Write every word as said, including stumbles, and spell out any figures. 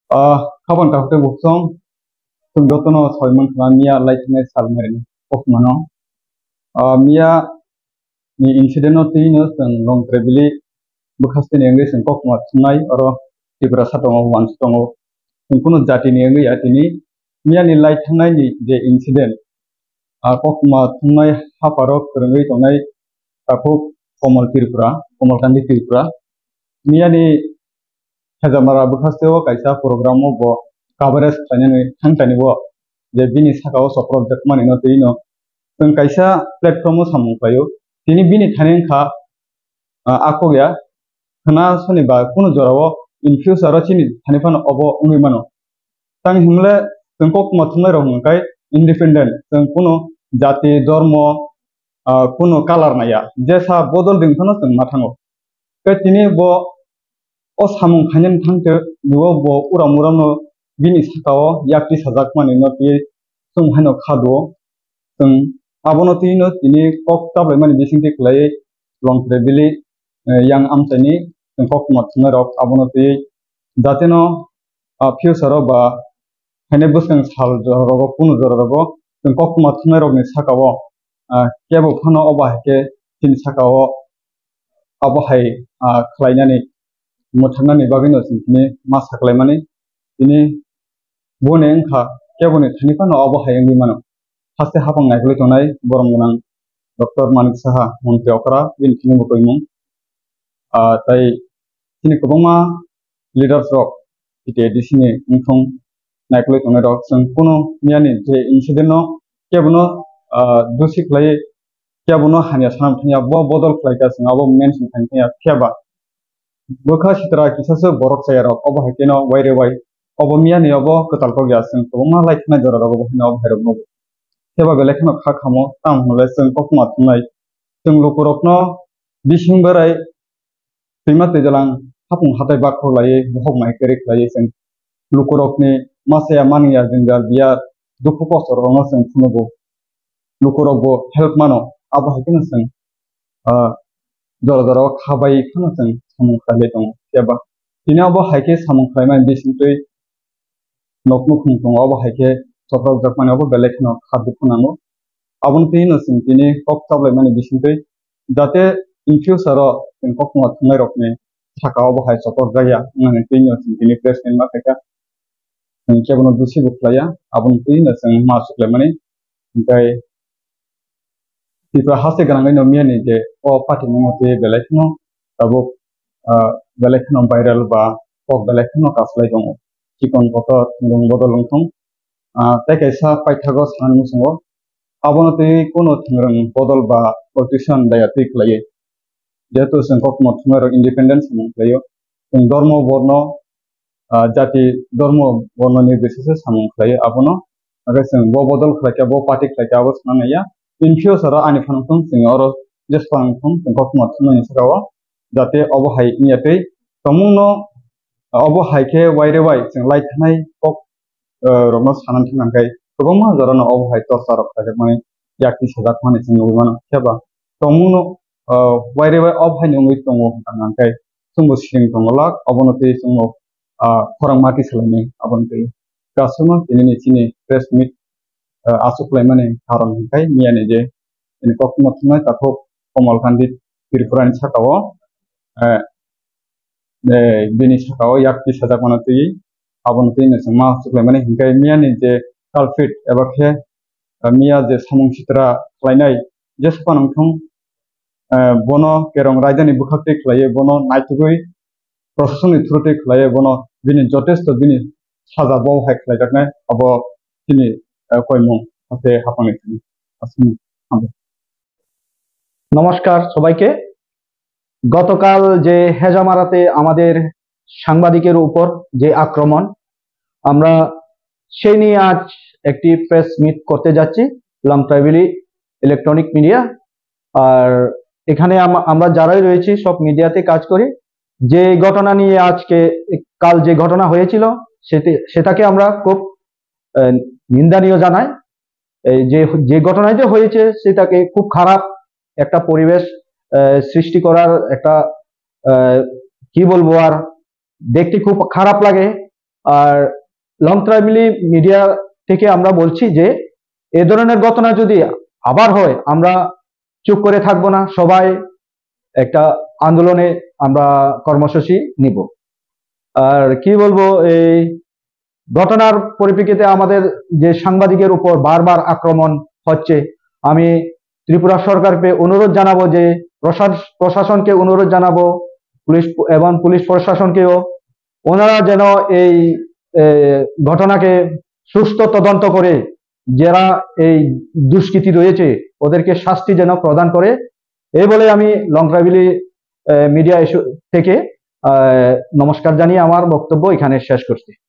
Ah, khapan kaham tei bukhusong, chwng jotono sawi mankha miya lai thangnai sal mairani kokmano. Ah, miya ni incident no twi no chwng long tribally bwkhaste ni wngwi chwng kokma thumnai oro Tiprasa tongo, uansa tongo. Chwng kunu jati ni wngwi ya tini miya ni lai thangnai ni je incident, ah, kokma thumnai hapharo kwrwngwi tongnai takhuk Komal Tripura, Komal Kandi Tripura. Miya ni Hejamara bwkhaste o kaisa program o bo coverage khlainani thangtani o je bini saka o soprojak mani no twi no chwng kaisa platform o samung khlaio. Tini bini thani wngkha, ah, akhok ya khna soni ba kunu jora o in future o chini thani phano obo wngwi mano. Tang hinle chwng kokma thumnai rok hwnkhai independent, chwng kunu jati, dhormo, ah, kunu color naiya, jesa bodol ding phano chwng ma thango. Tei tini bo o samung khainani thangte bo, bo uram uramno bini saka o yakti sajak mani no twi chwng haino kha duo. Chwng abono twi no tini kok chaplaimani bisingtwi khlaiwi long tribally, eh, yang amchaini chwng kokma thumnai rok abono twi jate no, ah, future o ba haino bwskang sal jora rogo, kunu jora rogo chwng kokma thumnai rokni saka o, ah, kebo phano obo hai khe chini saka o abo hai, ah, khlainani mwthangna ni bagwi no chwng tini ma sa khlai mani. Tini boni wngkha keboni thani phano obo hai wngwi mano. Haste hapang naikolwi tongnai borom gwnang Doctor Manik Saha, Montri Okra, bini thani bo koimung. Ah, tai chini kwbangma leaders rok T T A D C ni wngthong naikolwi tongnai rok chwng kunu miya ni je incident no kebono, ah, dusi khlai kebono hamya sanam thangya, bo bodol khlai kha, chwng abo mention khaina thangya. Phiya ba bwkha sitra kisa se borok chaya rok obo hai kheno waire wai obo miya ni obo kwtal kok ya, chwng kwbangma lai khna jora rogo bo hino obo hai rok no. Phiya ba belai kheno kha khamo, tamo hwnle chwng kokma thumnai, chwng luku rok no bising berai twima twijalang hapung hatai bakhor laiwi bohok mai kwrwi khlaiwi chwng lukurokni masa ya mani ya jwngjal biya dukhu kosto rokno chwng phunugo. Lukurokbo help mano, abo hai kheno chwng, ah, jora jora o kha bai phano chwng samung khlaiwi tongo. Phiya ba tini abo hai khe samung khlaimani bisingtwi nok nukhung tongo, abo hai khe soprok jak mani abo belai kheno kha dukhu nango. Aboni twi no chwng tini kok chaplaimani bisingtwi jate in future o chwng kokma thumnai rokni saka o bo hai soprojak ya wngnani twi no chwng tini press meet ma khaikha. Chwng kebono dusi bo khlaiya, aboni twi no chwng ma suklaimani. Hinkhe Tripura haste gwnangwi no miya ni je o party mungno twi belai kheno tabuk, ah, belai kheno viral ba kok belai kheno kaslai tongo. Chikon kotor thwngwng bodol wngthong, ah, tei kaisa paithago sanani muchungo abono twi kunu thwngwng bodol ba politician daya twi khlaiwi. Jehetu chwng kokma thumnai rok independent samung khlaio, chwng dormo borno, ah, jati dormo borno nirbichese samung khlaio abono. Hwnkhe chwng bo bodol khlaikha, bo party khlaikha, abo sana naiya. In future o ani phano thung chwng oro jesphang thung chwng kokma thumnai ni saka o jate obo hai wngya twi tongmungno, obo hai khe waire wai chwng lai thanai kok, eh, rokno sanani thang khe kwbangma jorano obo hai torsa rok khaijakmani yakti sajakmani chwng nugwi mano. Phiya ba tongmungno, eh, waire wai obo hai wngwi tongo hwnkha hwnkhe chwngbo siring tongo lak obono twi chwngno, ah, khorang mati salainai abono twi. Kasuma tini ni chini press meet, ah, aswk khlaimani karon hwnkhe miya ni je chini koktwma thumnai takhuk Komal Kandi Tripura ni saka o, eh, eh, bini saka o yakti sajak mano twi abono twi no chwng ma aswk khlaimani hwnkhe miya ni je culprit eba khe, eh, miya je samung sitra khlainai je sopa nang thung, eh, bono kerong raida ni bwkhak twi khlaiwi bono naitugwi proshasoni through twi khlaiwi bono bini jotesto bini saja bo hai khlaijaknai abo chini, eh, koimung haste hapang ni thani aswk. নমস্কার সবাইকে। গতকাল যে হেজামারাতে আমাদের সাংবাদিকের উপর যে আক্রমণ, আমরা সেই নিয়ে আজ একটি প্রেস মিট করতে যাচ্ছি, লং ট্রাইবেলি ইলেকট্রনিক মিডিয়া। আর এখানে আম-, আমরা যারাই রয়েছি সব মিডিয়াতে কাজ করি। যে ঘটনা নিয়ে আজকে, কাল যে ঘটনা হয়েছিল, সেটি, সেটাকে আমরা খুব, আহ, নিন্দনীয় জানাই। এই যে, যে ঘটনায় যে হয়েছে সেটাকে খুব খারাপ একটা পরিবেশ, আহ, সৃষ্টি করার একটা, আহ, কি বলবো আর, দেখতে খুব খারাপ লাগে। আর লংত্রাইবিলি মিডিয়া থেকে আমরা বলছি যে এ ধরনের ঘটনা যদি আবার হয়, আমরা চুপ করে থাকবো না, সবাই একটা আন্দোলনে আমরা কর্মসূচি নিব। আর কি বলবো, এই ঘটনার পরিপ্রেক্ষিতে আমাদের যে সাংবাদিকের উপর বারবার আক্রমণ হচ্ছে, আমি ত্রিপুরা সরকারকে অনুরোধ জানাবো যে প্রশাস-, প্রশাসনকে অনুরোধ জানাবো, পুলিশ এবং পুলিশ প্রশাসনকেও, ওনারা যেন এই, এ, ঘটনাকে সুষ্ঠু তদন্ত করে যারা এই দুষ্কৃতী রয়েছে ওদেরকে শাস্তি যেন প্রদান করে, এই বলে আমি লংত্রাইবিলি, এ, মিডিয়া ইস্যু থেকে, এ, নমস্কার জানিয়ে আমার বক্তব্য এখানে শেষ করছি।